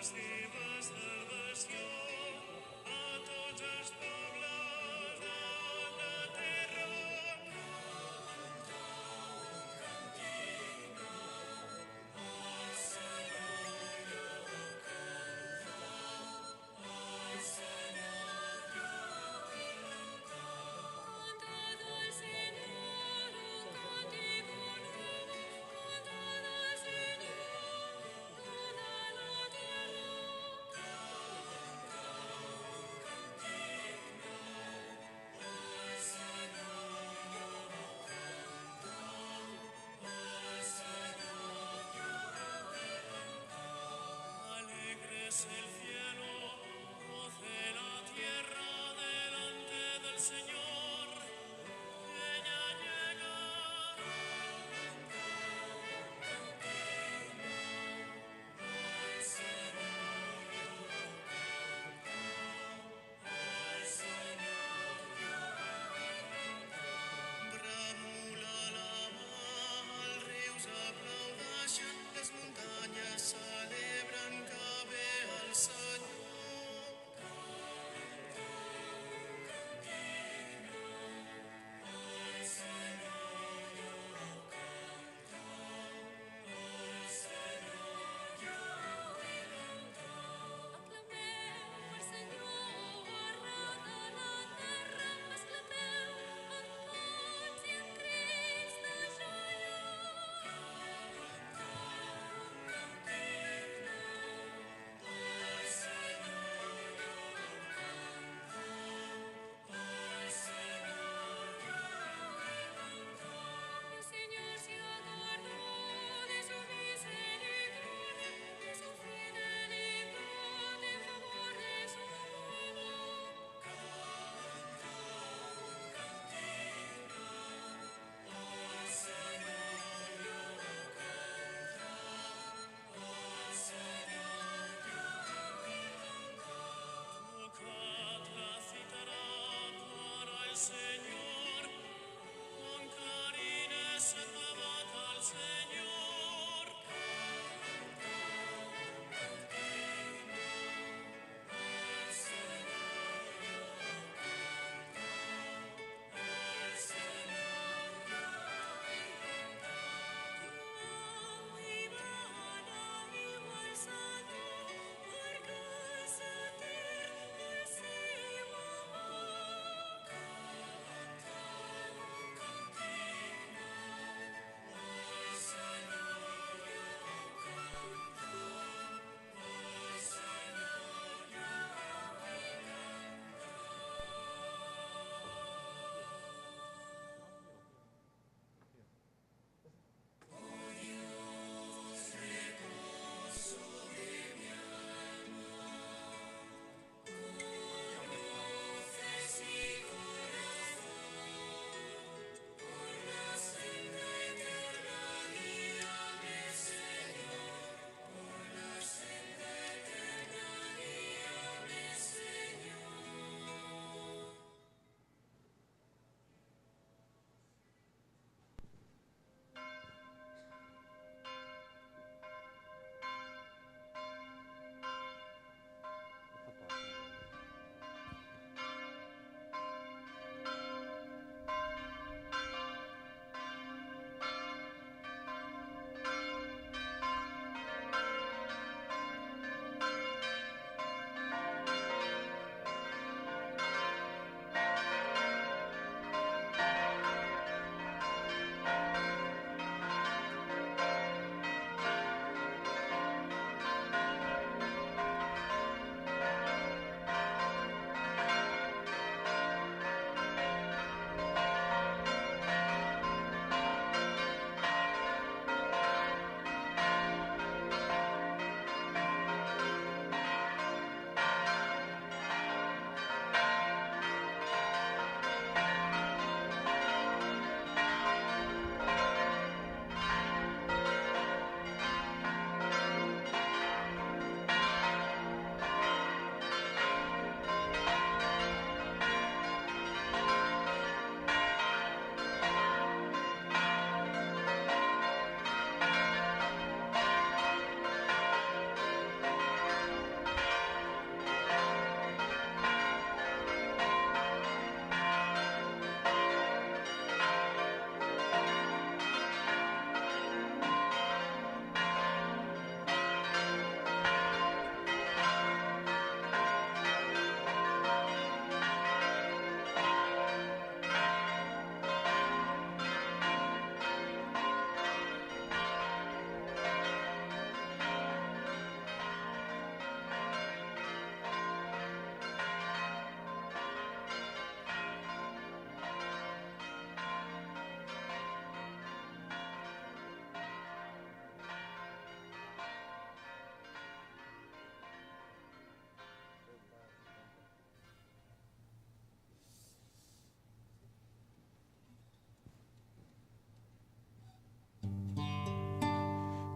seva salvació a tots els pobles de la terra. Càntic nou al Senyor jo canto, al Senyor jo canto. Cantad al Señor un cántico nuevo, cantad al Señor toda la tierra. Canta un càntic nou al Senyor jo canto, al Senyor jo canto. Alégrese el cielo, goce la tierra delante del Señor, que ya llega. Canta un càntic nou al Senyor jo canto, al Senyor jo canto. Bramula la mar, els rius aplaudeixen, les muntanyes celebren que ve el Senyor. Canta un càntic nou al Senyor jo canto, al Senyor jo canto. Aclameu al Senyor arreu de la terra, exclameu amb cants i amb crits de joia. Canta un càntic nou al Senyor jo canto, al Senyor jo canto. El Señor se acordó de su misericordia, de su fidelidad en favor de su pueblo. Canta un càntic nou al Senyor jo canto, al Senyor jo canto. Tocad la cítara para el Señor, con clarines aclamad al Señor. Canta un càntic nou al Senyor jo canto, al Senyor jo canto. Lluau i beneïu al Senyor, perquè és etern el seu amor. Canta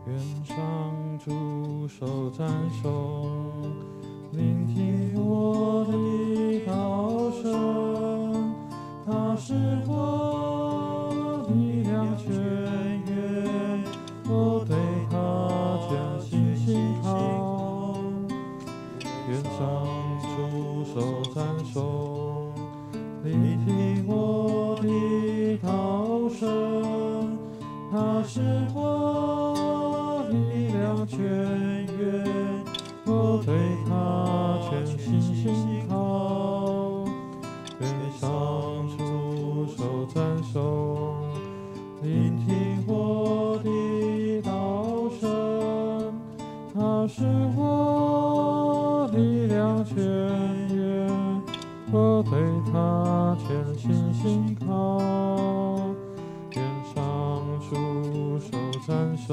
願上主受讚頌，聆聽我的禱聲，他是我力量泉源，我對他全心信靠。願上主受讚頌，聆聽我的禱聲，他是我力量泉源，我對他全心信靠。願上主受讚頌，聆聽我的禱聲，他是我力量泉源，我對他全心信靠。願上主受讚頌，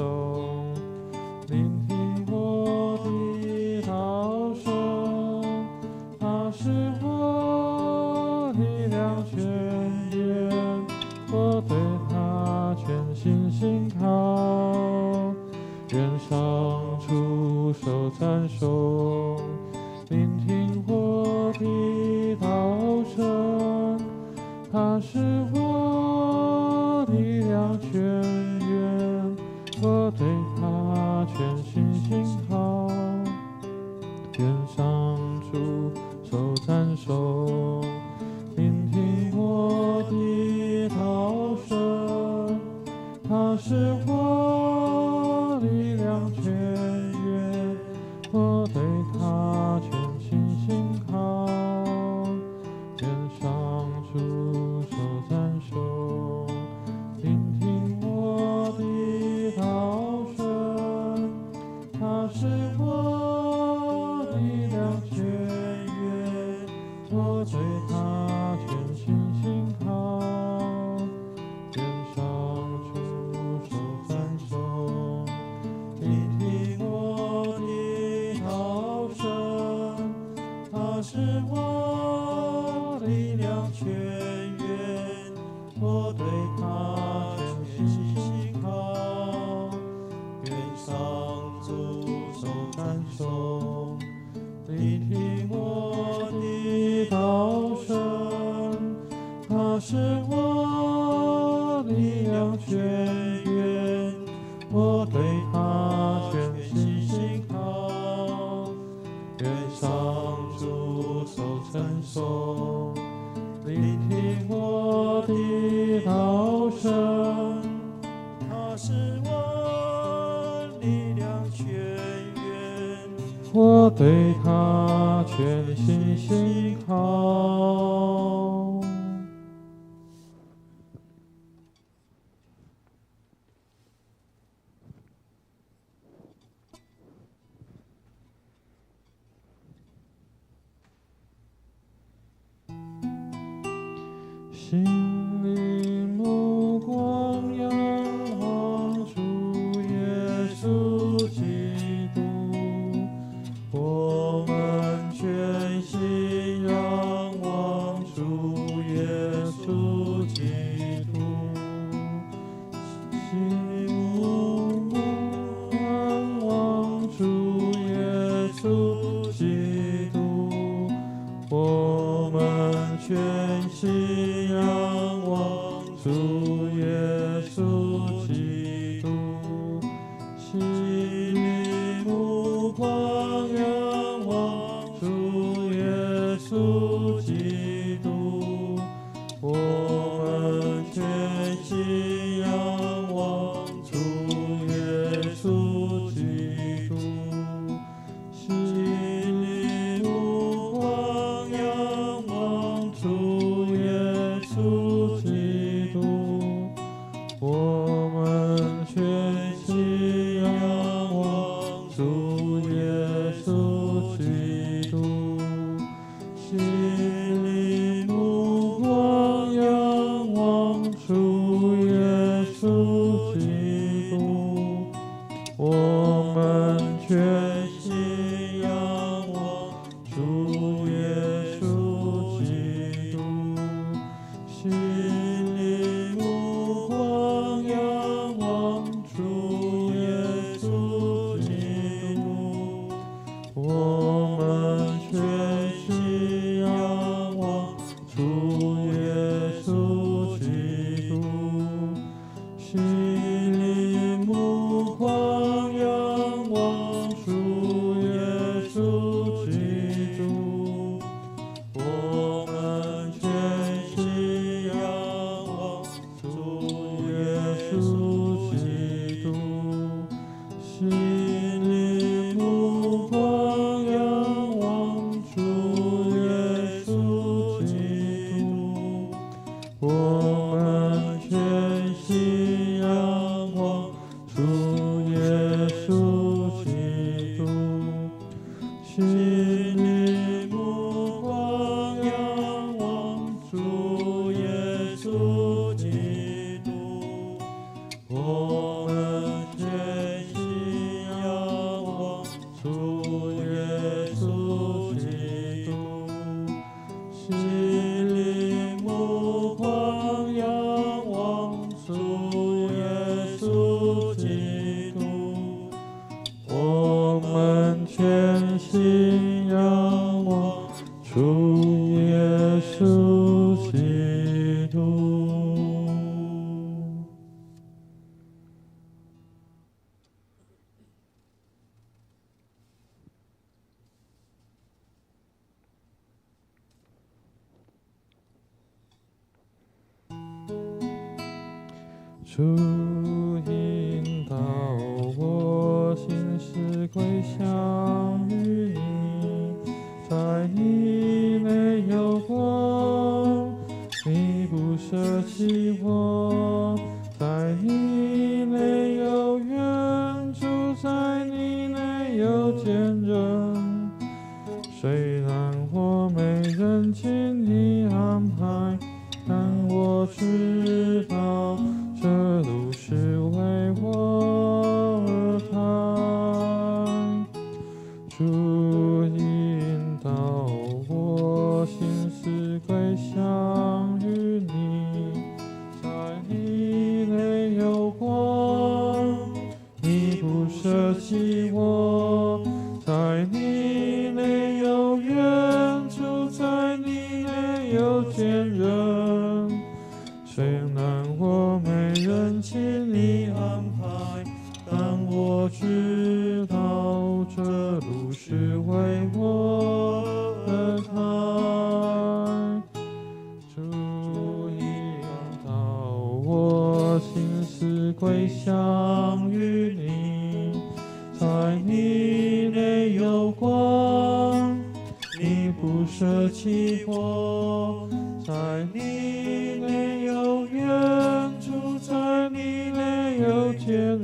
聆聽我的禱聲，他是我力量泉源，我對他全心信靠。願上主受讚頌，聆聽我的禱聲，他是我力量泉源，我對他全心信靠。願上主受讚頌，聆聽我的禱聲，他是我力量泉源，我對他全心信靠。願上主受讚頌，聆聽我的禱聲，他是我力量泉源，我對他全心信靠。願上主受讚頌，聆聽我的禱聲，他是我力量泉源，我對他全心信靠。願上主受讚頌，聆聽我的禱聲，他是我力量泉源，我對他全心信靠。願上主受讚頌，聆聽我的禱聲，他是我力量泉源，我對他全心信靠。心靈目光仰望主耶穌基督，我們全心仰望主耶穌基督，心目仰望主耶穌基督，我們全心仰我們全心仰望主耶穌基督，心裡目光仰望主耶穌基督，我們全心仰望主耶穌基督，心裡目光仰望主耶穌基督，我們全心仰望主耶穌基督。主引導我心思歸向於你，在你內有光，你不捨棄我，在你內有援助，在你內有堅韌。雖然我沒認清你安排，但我知道這路是為我而開。主引導我心思歸向於你，在你內有光，你不捨棄我，在你內有援助，在你內有堅韌。雖然我沒認清你安排，但我知道這路是為我而開。主引導我心思歸向於你，在你內有光，你不捨棄我，在你內有援助，在你內有堅韌。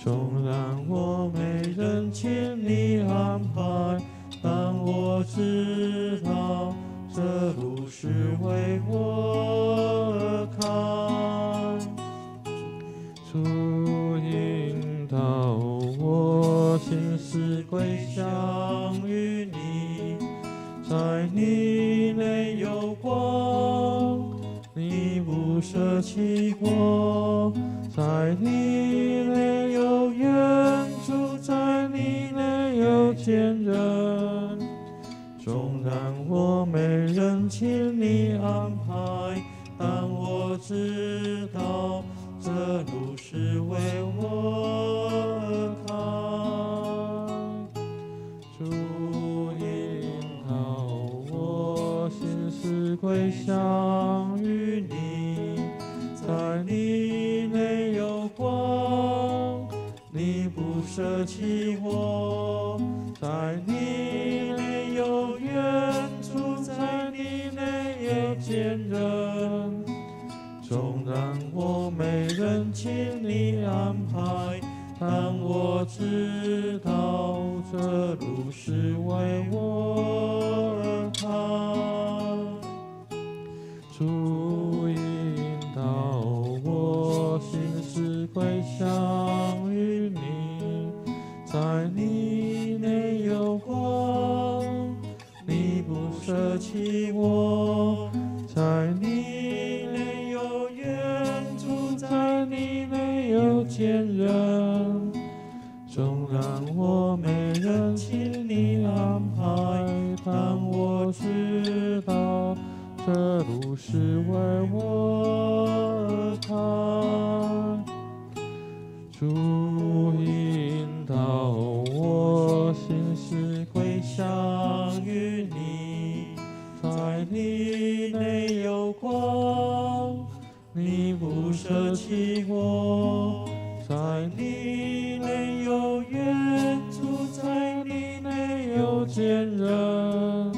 縱然我沒認清你安排，但我知道這路是為我而開。主引導我心思歸向於你，在你內有光，你不捨棄我，在你內有援助，在你內有堅韌。縱然我沒認清你安排，但我知道這路是為我而開。主引導我心思歸向於你，在你內有光，你不捨棄我，在你內有援助，在你內有堅韌。縱然我沒認清你安排，但我知道這路是為我而開。主引導我心思歸向於你，在你內有光，你不捨棄我，在你內有援助，在你內有堅韌。縱然我沒認清你安排，但我知道這路是為我而開。主引導我心思歸向於你，在你內有光，你不捨棄我，在你內有援助，在你內有堅韌。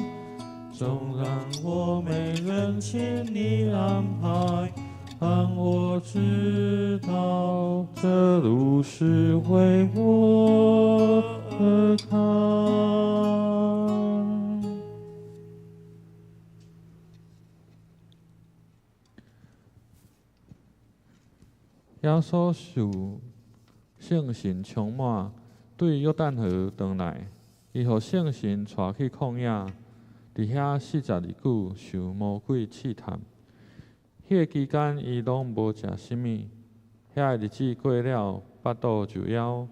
縱然我沒任凭你安排。但我知道這路是為我而開。耶穌受聖神充滿，對約旦河轉來，伊予聖神帶去曠野，佇遐40日久受魔鬼試探。彼个期間，伊攏無食啥物。遐个日子過了，腹肚就枵。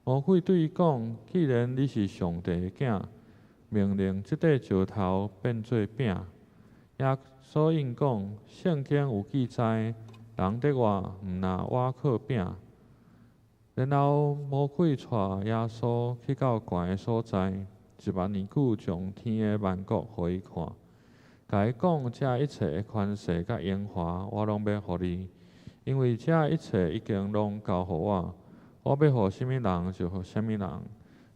魔鬼對伊講：既然你是上帝的囝，命令這塊石頭變做餅。耶穌應講：聖經有記載，人得活，毋若倚靠餅。然後魔鬼帶耶穌去到懸的所在，一目爾久將天的萬國予伊看。共伊講，這一切的權勢佮榮華，我攏欲予你，因為這一切已經攏交予我，我欲予啥物人就予啥物人。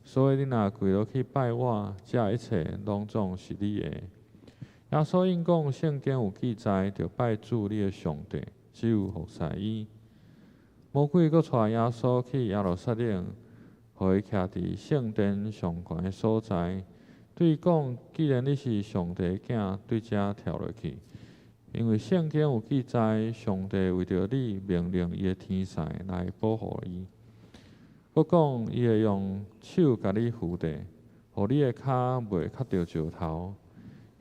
所以你若跪落去拜我，這一切攏總是你的。耶穌應講，聖經有記載，著拜主你的上帝，只有服侍伊。魔鬼閣帶耶穌去耶路撒冷，予伊徛佇聖殿上懸的所在。對伊講：既然你是上帝的囝，對遮跳落去，因為聖經有記載，上帝為著你命令伊的天使來保護伊。閣講，伊會用手共你扶著，予你的跤袂磕著石頭。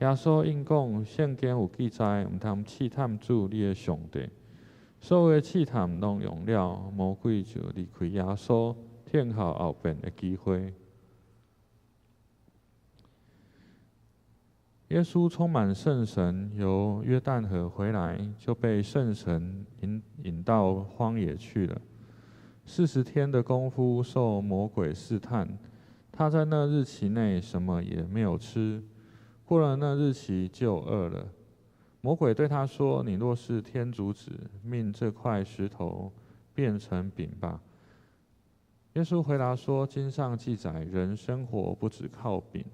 耶穌應講：聖經有記載，毋通試探主你的上帝。所有的試探攏用了，魔鬼就離開耶穌，等候後面的機會。耶穌充滿聖神，由約旦河回來，就被聖神引到荒野去了。40天的功夫，受魔鬼試探。他在那日期內什麼也沒有吃，過了那日期就餓了。魔鬼對他說：“你若是天主子，命這塊石頭變成餅吧。”耶穌回答說：“經上記載，人生活不只靠餅。”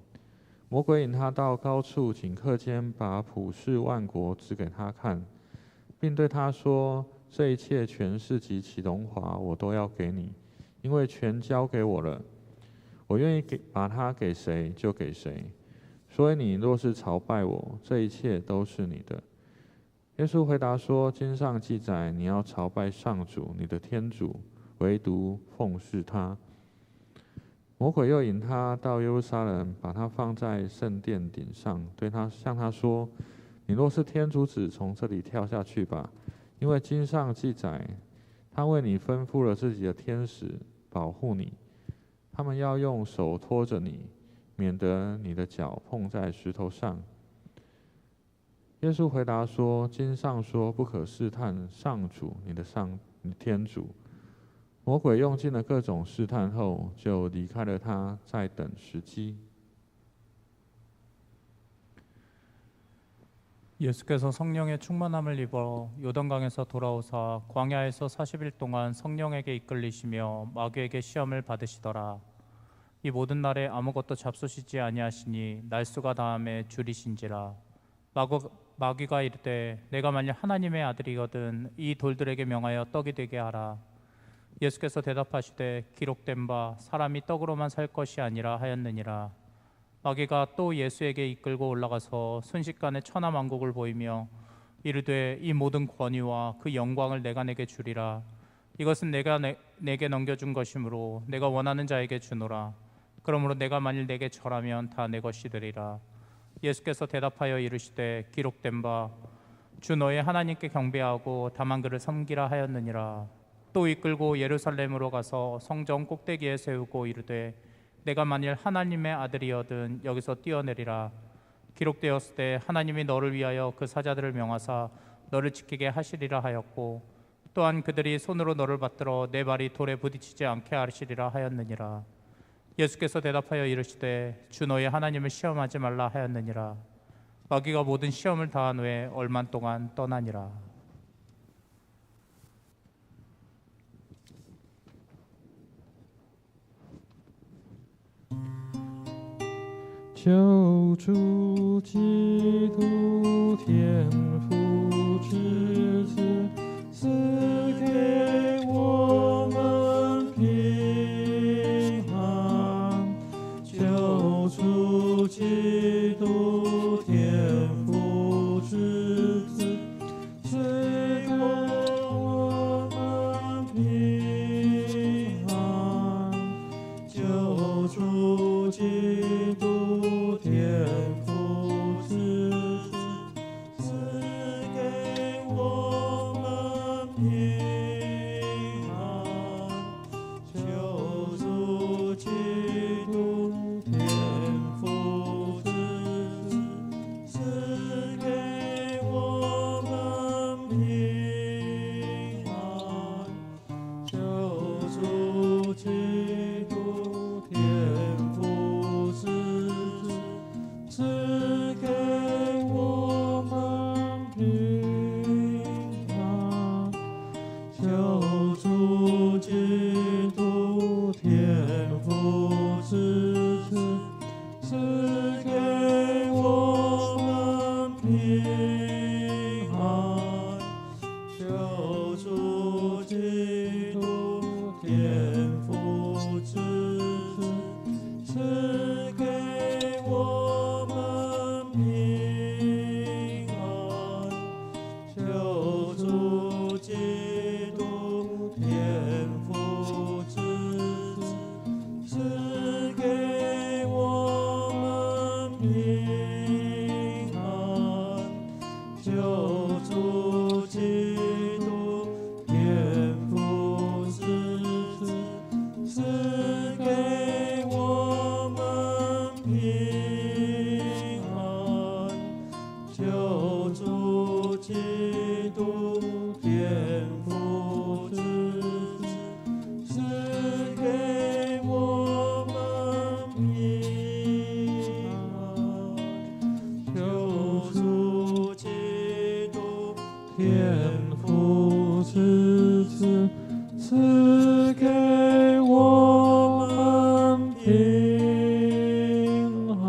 魔鬼引他到高處，頃刻間把普世萬國指給他看，並對他說：“這一切權勢及其榮華，我都要給你，因為全交給我了。我願意給把它給誰就給誰。所以你若是朝拜我，這一切都是你的。”耶穌回答說：“經上記載，你要朝拜上主你的天主，唯獨奉事他。”魔鬼又引他到耶路撒冷，把他放在聖殿頂上，對他向他說：“你若是天主子，從這裡跳下去吧，因為經上記載，他為你吩咐了自己的天使保護你，他們要用手托著你，免得你的腳碰在石頭上。”耶穌回答說：“經上說，不可試探上主你的上天主。”魔鬼用盡了各種試探後，就離開了他，再等時機。 예수께서 성령의 충만함을 입어 요단강에서 돌아오사 광야에서 40일 동안 성령에게 이끌리시며 마귀에게 시험을 받으시더라. 이 모든 날에 아무것도 잡수시지 아니하시니 날수가 다하매 주리신지라. 마귀가 이르되 내가 만일 하나님의 아들이거든 이 돌들에게 명하여 떡이 되게 하라. 예수께서 대답하시되 기록된 바 사람이 떡으로만 살 것이 아니라 하였느니라. 마귀가 또 예수에게 이끌고 올라가서 순식간에 천하만국을 보이며 이르되 이 모든 권위와 그 영광을 내가 네게 주리라. 이것은 내가 네게 넘겨준 것이므로 내가 원하는 자에게 주노라. 그러므로 내가 만일 네게 절하면 다 네 것이 되리라. 예수께서 대답하여 이르시되 기록된 바 주 너의 하나님께 경배하고 다만 그를 섬기라 하였느니라. 또 이끌고 예루살렘으로 가서 성전 꼭대기에 세우고 이르되 내가 만일 하나님의 아들이어든 여기서 뛰어내리라. 기록되었을 때 하나님이 너를 위하여 그 사자들을 명하사 너를 지키게 하시리라 하였고 또한 그들이 손으로 너를 받들어 네 발이 돌에 부딪히지 않게 하시리라 하였느니라. 예수께서 대답하여 이르시되 주 너의 하나님을 시험하지 말라 하였느니라. 마귀가 모든 시험을 다한 후에 얼마 동안 떠나니라. 救主基督天父之子，賜給我們平安。救主基督天父之子，賜給我們平安。救主基督天父之子，賜給我們平安。救主基督天父之子，賜給我們平安。救主基督天父之子，賜給我們平安。救主基督天父之子，賜給我們平安。救主基督天父之子，賜給我們平安。救主基督天父之子，賜給我們平安。救主基督天父之子，賜給我們平安。救主基督天父之子，賜給我們平安。救主基督天父之子，賜給我們平安。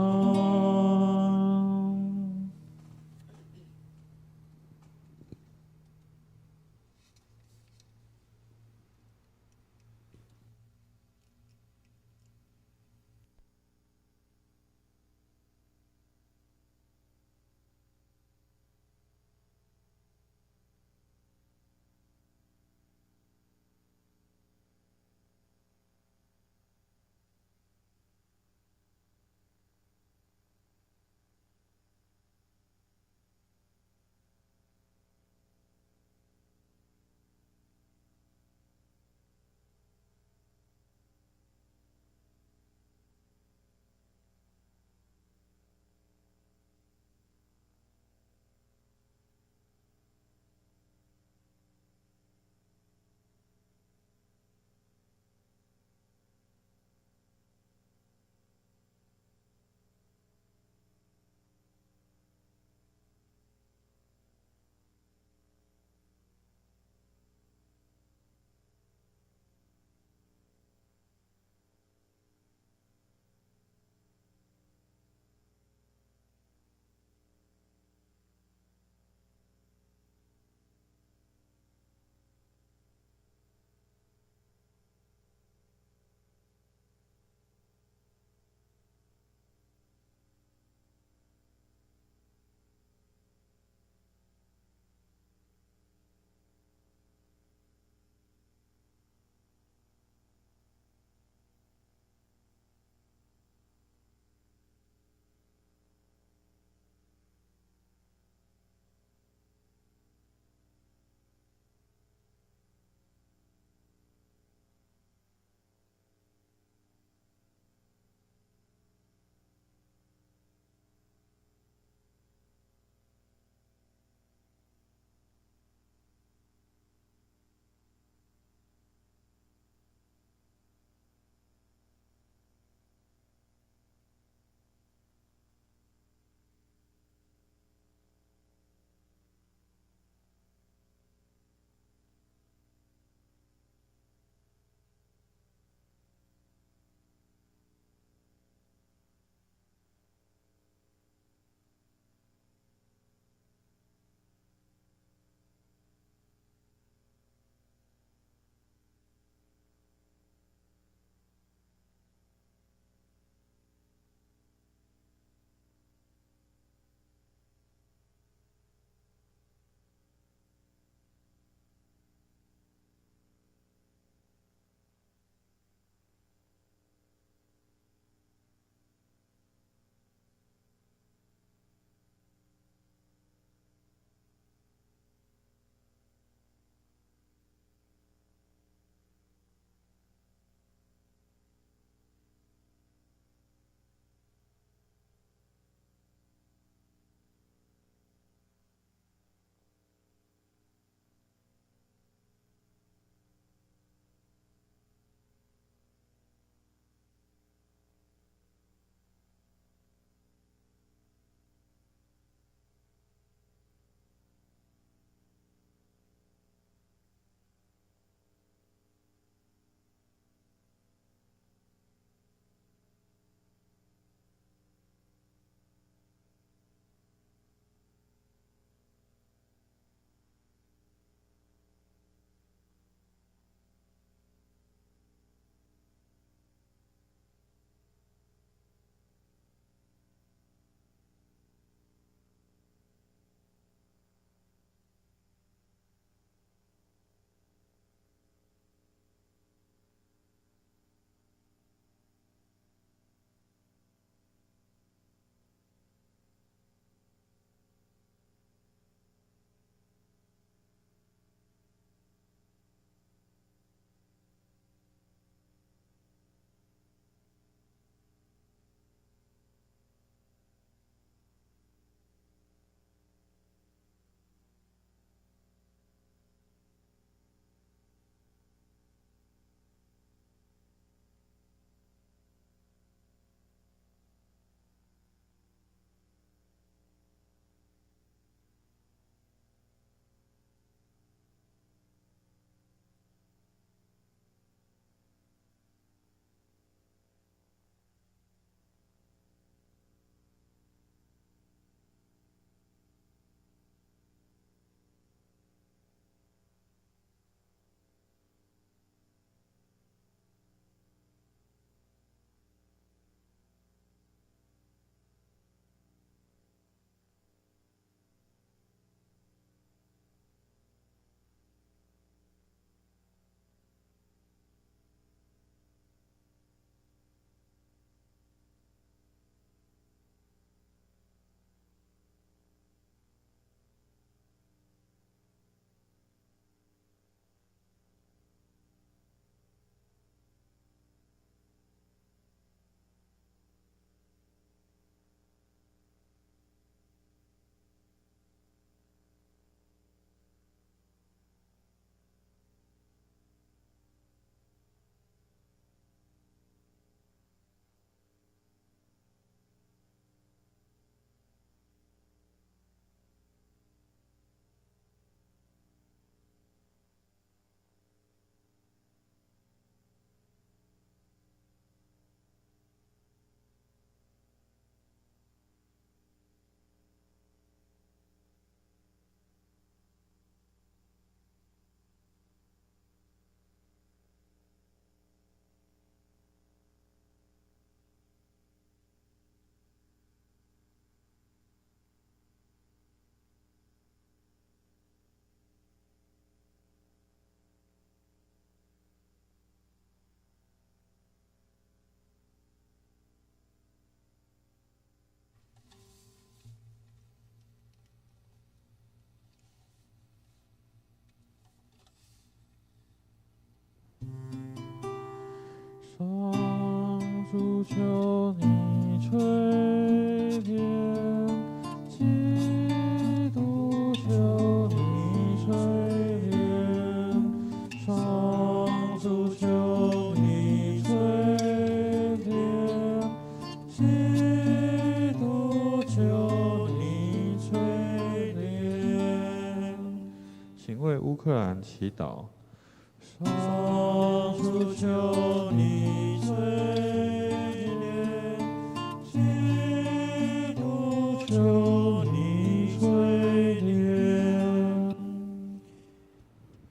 垂憐，上主求你垂憐，基督求你垂憐。請為烏克蘭祈禱。上主求你垂憐，基督求你垂憐。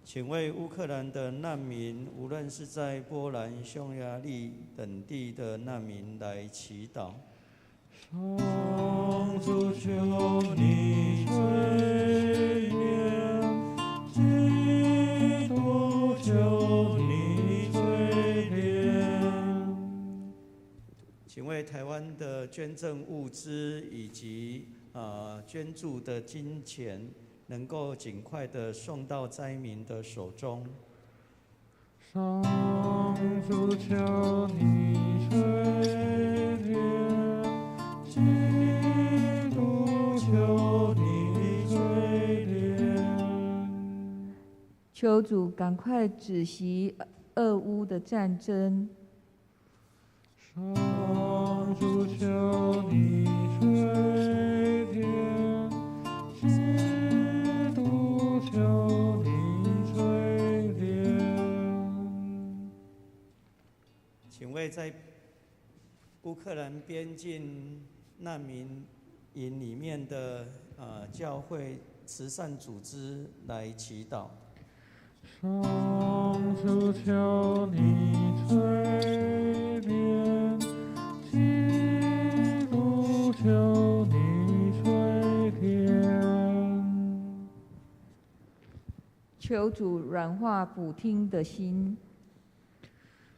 請為烏克蘭的難民，無論是在波蘭、匈牙利等地的難民來祈禱。上主求你垂憐，基督求你垂憐。請為台灣的捐贈物資以及捐助的金錢，能夠盡快的送到災民的手中。上主求你垂憐，基督求你垂憐。求主趕快止息俄烏的戰爭。上主求你垂憐，基督求你垂憐。請為在烏克蘭邊境難民營裡面的教會慈善組織來祈禱。上主求你垂憐，基督求你垂憐。求主軟化普丁的心。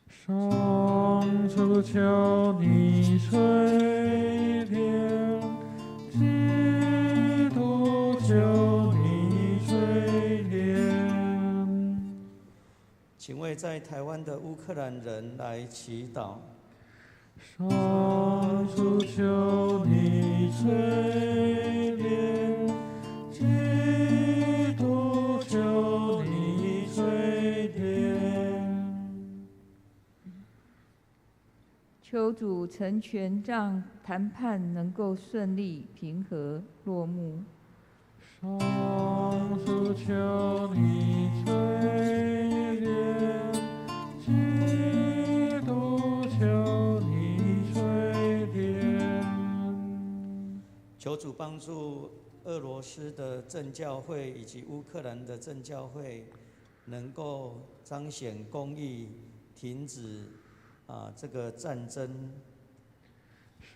上主求你垂憐，基督求你垂憐。請為在台灣的烏克蘭人來祈禱。上主求你垂憐，基督求你垂憐。求主成全，讓談判能夠順利平和落幕。上主求你垂憐，基督求你垂憐。求主幫助俄羅斯的正教會以及烏克蘭的正教會，能夠彰顯公義，停止這個戰爭。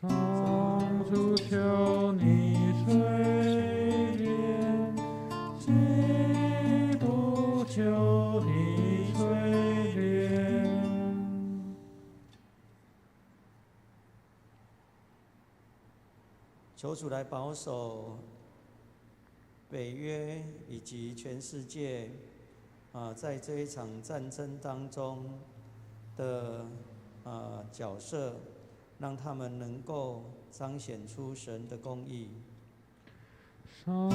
上主求你垂憐，基督求你垂憐。求主來保守北約以及全世界在這一場戰爭當中的角色，讓他們能夠彰顯出神的公義。上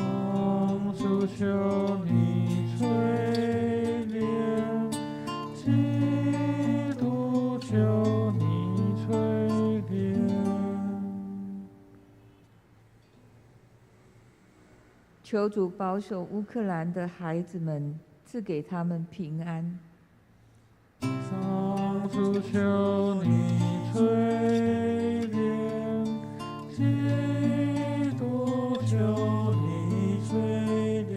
主求你垂憐，基督求你垂憐。求主保守烏克蘭的孩子們，賜給他們平安。上主求你垂憐，基督求你垂憐。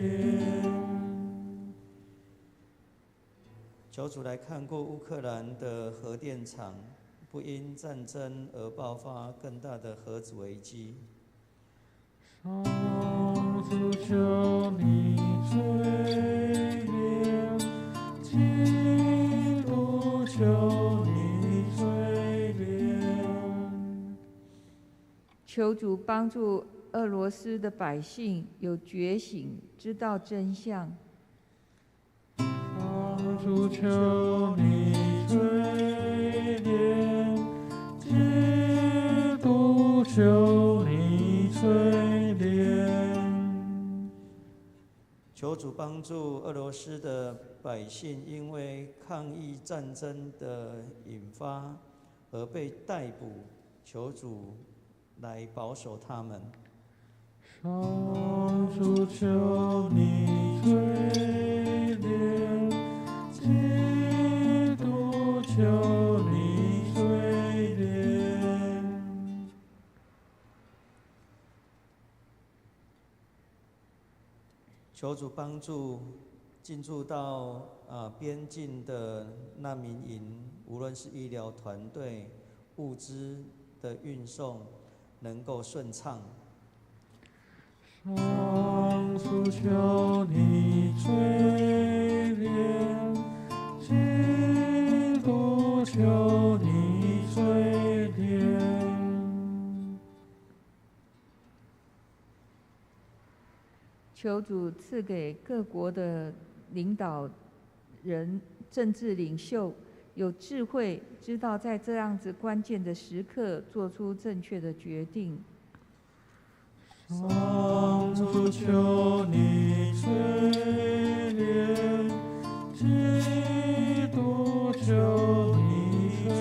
求主來看顧烏克蘭的核電廠，不因戰爭而爆發更大的核子危機。上主求你垂憐，基督求你垂憐。求主幫助俄羅斯的百姓有覺醒，知道真相。上主求你垂憐，基督求你垂憐。求主帮助俄罗斯的百姓，因为抗议战争的引发而被逮捕，求主来保守他们。上主，求你垂怜，基督，求你垂怜。求主帮助进驻到边境的难民营，无论是医疗团队、物资的运送，能够顺畅。上主，求你垂怜，基督，求你垂怜。求主赐给各国的领导人、政治领袖有智慧，知道在这样子关键的时刻做出正确的决定。上主，求你垂怜，基督，求你垂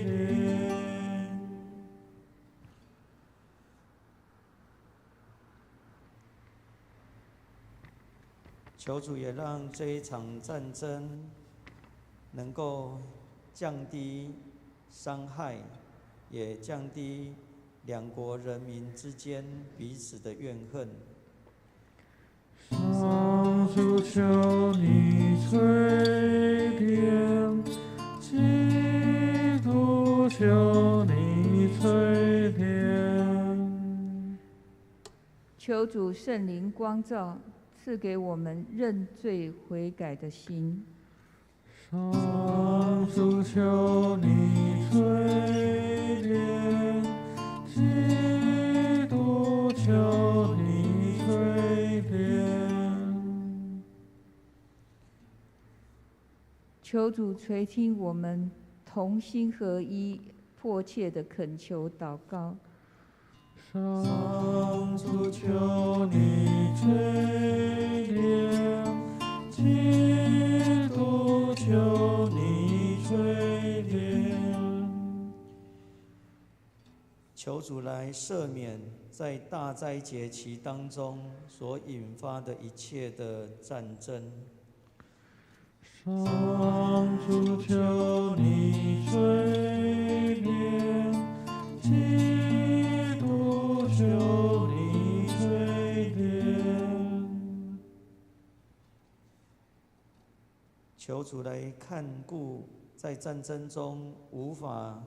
怜。求主也让这一场战争能够降低伤害，也降低两国人民之间彼此的怨恨。上主，求你垂怜，基督，求你垂怜。求主圣灵光照，赐给我们认罪悔改的心。上主，求你垂怜，基督，求你垂怜。求主垂听我们同心合一、迫切的恳求祷告。上主，求你垂怜，基督，求你垂怜。求主来赦免在大灾节期当中所引发的一切的战争。上主，求你垂怜，基督，求你垂怜。求主来看顾在战争中无法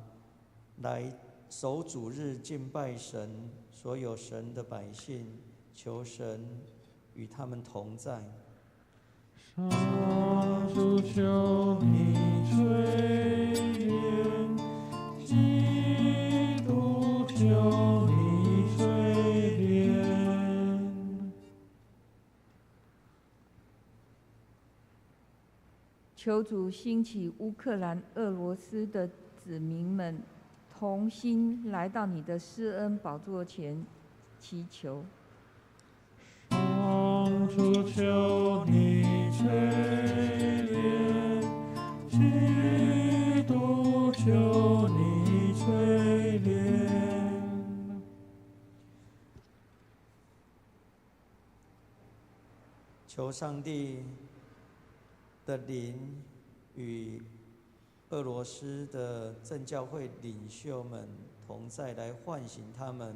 来守主日敬拜神所有神的百姓，求神与他们同在。上主，求你垂怜，基督，求你垂怜。求主兴起乌克兰、俄罗斯的子民们，同心来到你的施恩宝座前祈求。上主，求你垂怜，基督，求你垂怜。求上帝的灵与俄罗斯的正教会领袖们同在，来唤醒他们，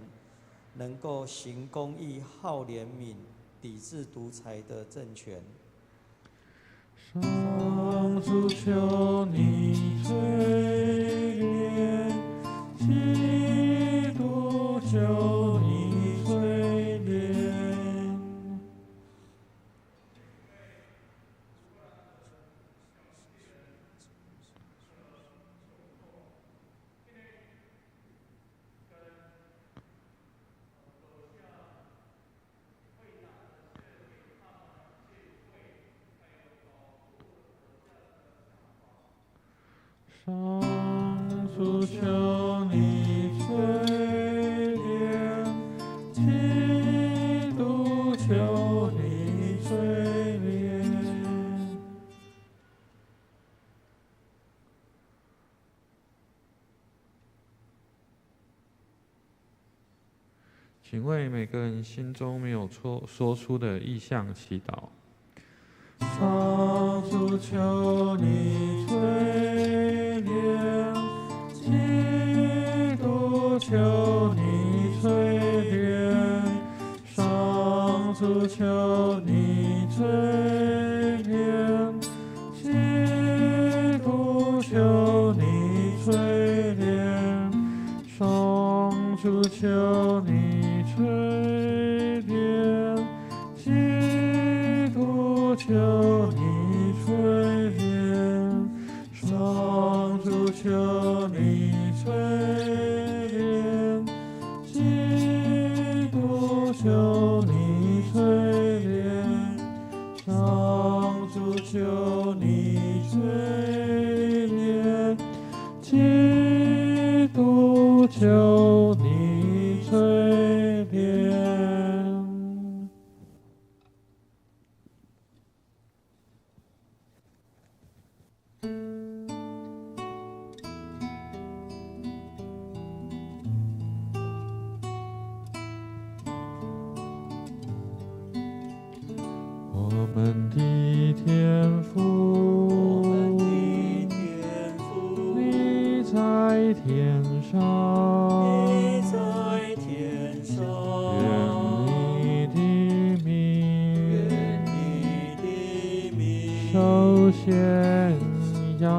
能够行公义、好怜悯、抵制独裁的政权。上主，求你垂怜，基督，求你垂怜。上主，求你垂怜，基督，求你垂请为每个人心中没有说出的意向祈祷。上主，求你垂怜，基督求你垂怜，上主求你垂怜，基督求你垂怜，上主求你垂怜，基督求你垂怜，上主求你垂怜，基督求你垂怜，上主求你垂怜，基督求你垂怜。我们的天父，你在天上，愿你的名受显扬，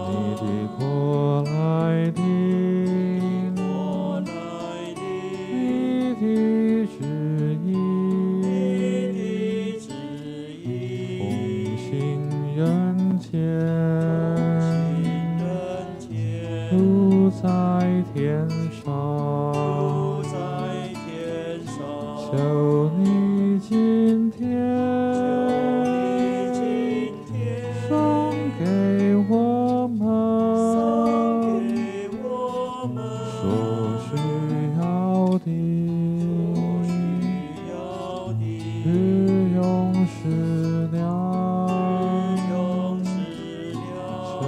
你的国来临，你的旨意奉行人间，如在天上。求你今天赏给我们所需要的日用食粮，求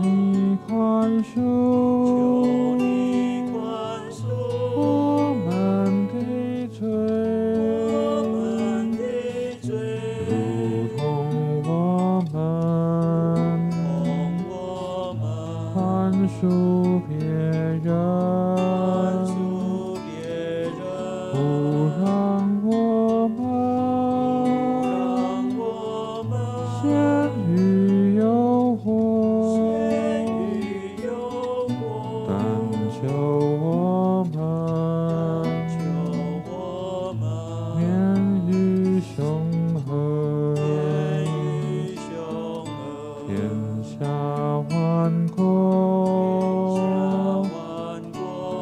你宽恕我们的罪，如同我们宽恕别人，不让我们陷于诱惑，但求我们免于凶恶。天下万国，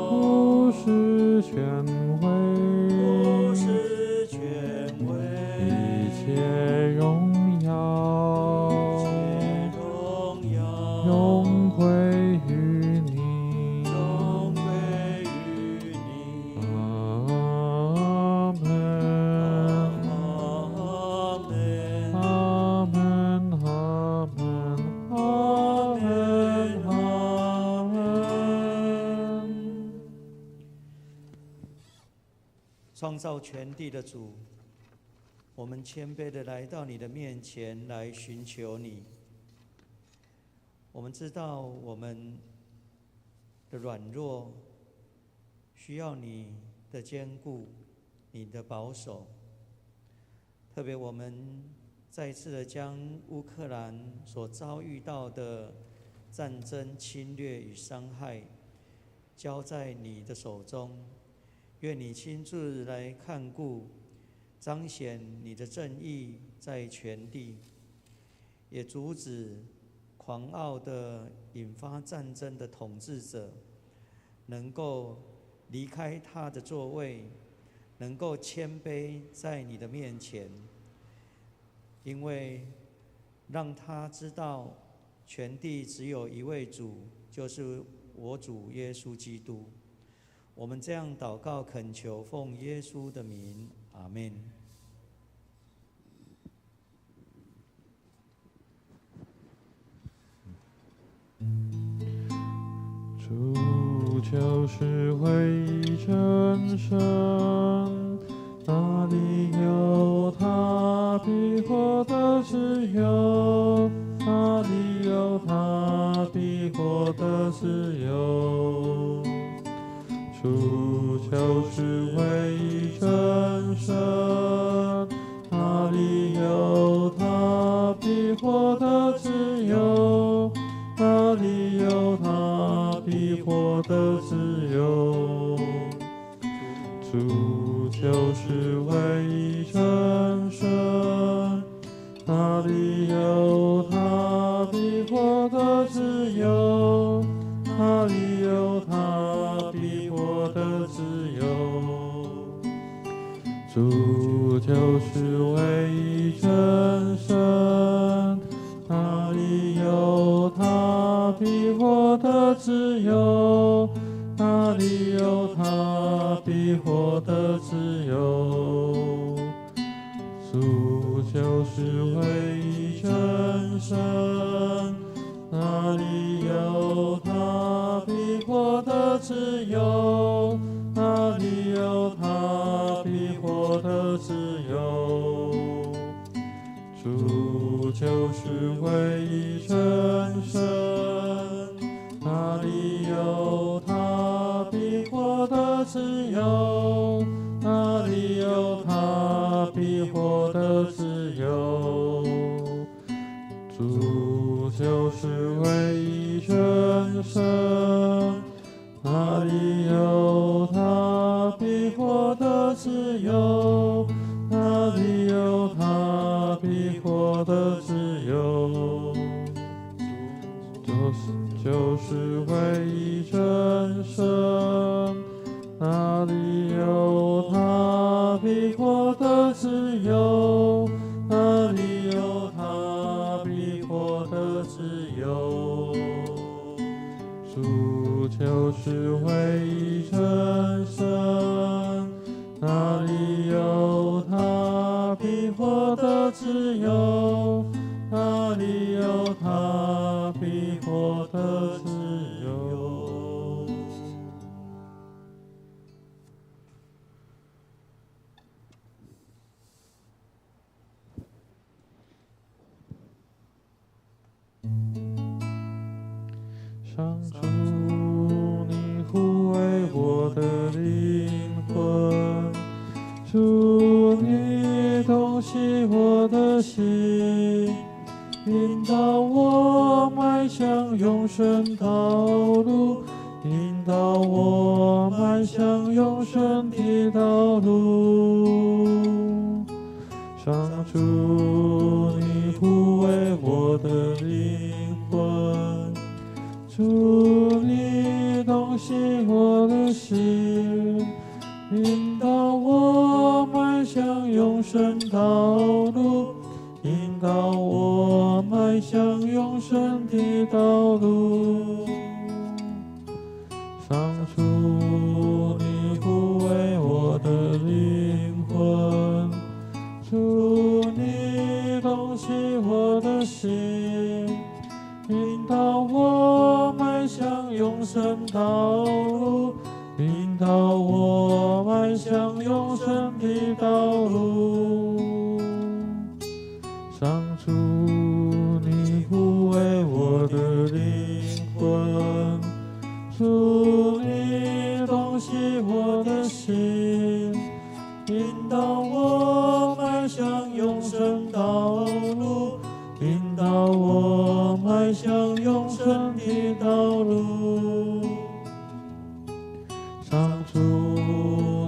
不是权威，一切荣耀永归于你。阿门。阿门，阿门，阿门，阿门。创造全地的主，我们谦卑的来到你的面前来寻求你。我们知道我们的软弱，需要你的坚固，你的保守。特别我们再次的将乌克兰所遭遇到的战争侵略与伤害交在你的手中，愿你亲自来看顾，彰显你的正义在全地，也阻止狂傲的引发战争的统治者能够离开他的座位，能够谦卑在你的面前，因为让他知道全地只有一位主，就是我主耶稣基督。我们这样祷告恳求，奉耶稣的名，阿们。主求就是唯一真神，那里有他必获得自由，那里有他必获得自由。主就是唯一真神，那里有他必获得自由，那里有他必获得自由。主就是唯一真神，那里有他必获得自由，那里有他必获得自由。主就是唯一真神，那里有他必获得自由，那里有他必获得自由。主就是唯一真神，那里有他必获得自由，那里有他必获得自由。主就是唯一真神，那里有他必获得自由，那里有他必获得自由。主就是唯一真神，那里有他必获得自由，那里有他必获得自由。就是唯一真神，那里有他必获得自由，那里有他必获得自由。主就是唯一真神，那里有他必获得自由，那里有他必获得自由。上主，你护卫我的灵魂，主，你洞悉我的心，引导我迈向永生道路，引导我迈向永生的道路。上主，你护卫我的灵魂，主，你洞悉我的心，引导我迈向永生道路，引导我迈向永生的道路。上主，你护卫我的灵魂，主，你洞悉我的心，引导我迈向永生道路，引导我迈向永生的道路。上主，你护卫我的灵魂，主，你洞悉我的心，引导我迈向永生道路，引导我迈向永生的道路。上主，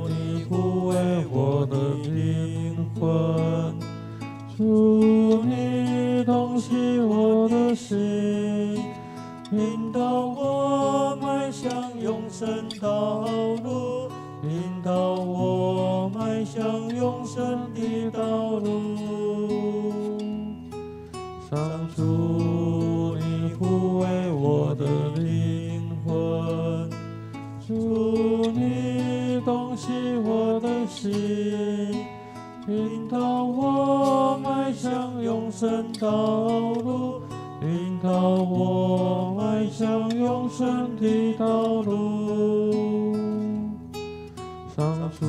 你护卫我的灵魂，主，你洞悉我的心，引导我迈向永生道路，引导我迈向永生的道路。上主，你护卫我的灵魂，主，你洞悉我的心，引导我迈向永生道路，引导我迈向永生的道路。上主，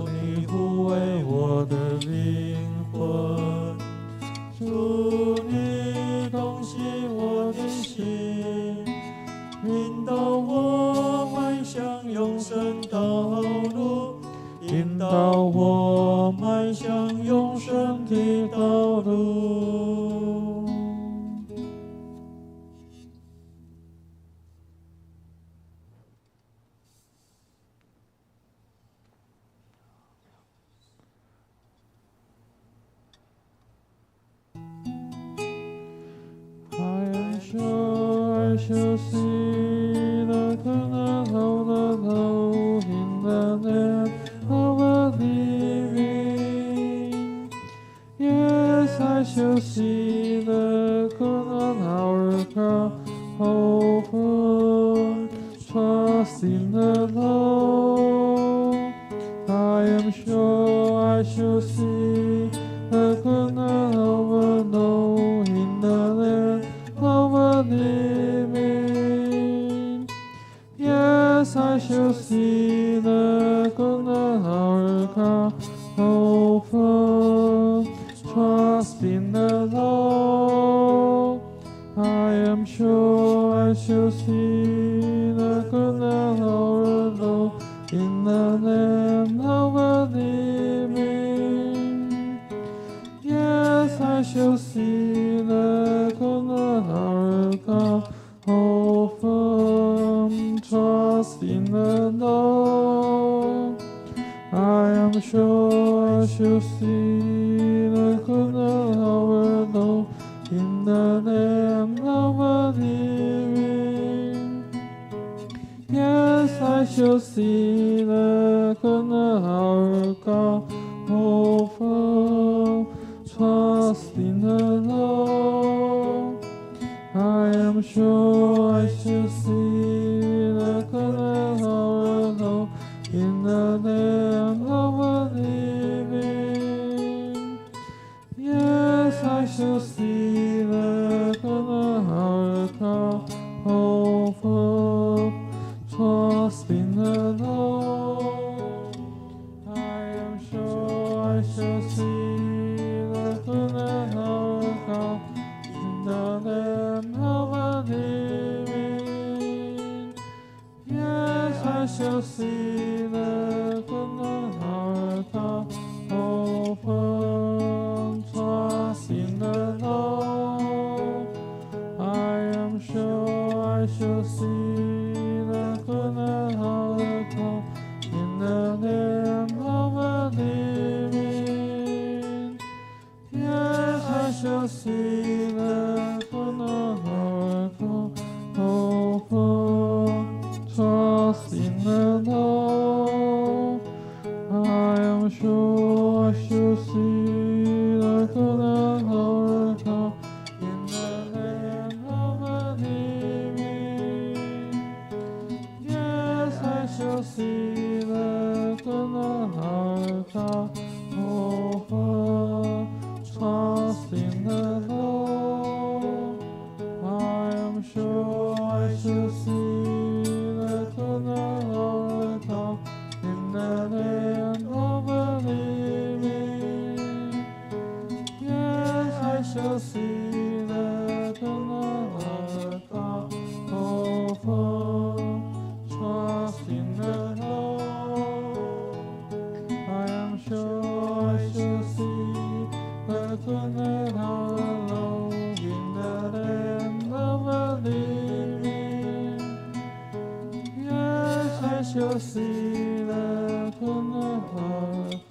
你護衛我的靈魂，主你洞悉我的心，引導我邁向永生道路，引導我邁向永生的道路。I am sure I shall see the goodness of the Lord in the land of the living. Yes, I shall see the goodness of our God. Hope, trust in the Lord. I am sure I shall see the goodness of the Lord in the land of the living. Yes, I shall see the goodness of our God. Hope, trust in the Lord. I am sure I shall see the goodness of the Lord in the land of the living. Yes, I shall see the goodness of our God. Hope, trust in the Lord. I am sure I shall see the goodness of the Lord in the land of the living. Yes, I shall see the goodness of our God. Hope, trust in the Lord. I am sure I shall see the goodness of the Lord in the land of the living. Yes, I shall see the goodness of our God. Hope, trust in the Lord. I am sure I shall see the goodness of our God in the land of the living. Yes, I shall see the goodness of our God. Hope, trust in the Lord. I am sure I shall see the goodness of the God in the land of the living. Yes, I shall see the goodness of the God. Hope, trust in the Lord. I am sure I shall see the goodness of the God in the land of the living. Yes, I shall see the goodness of God. Hope, trust in the Lord. I am sure I shall see the goodness of God in the land of the living. Yes, I shall see the goodness of God. Hope, trust in the Lord. I am sure I shall see the goodness of the Lord in the land of the living. Yes, I shall see the goodness of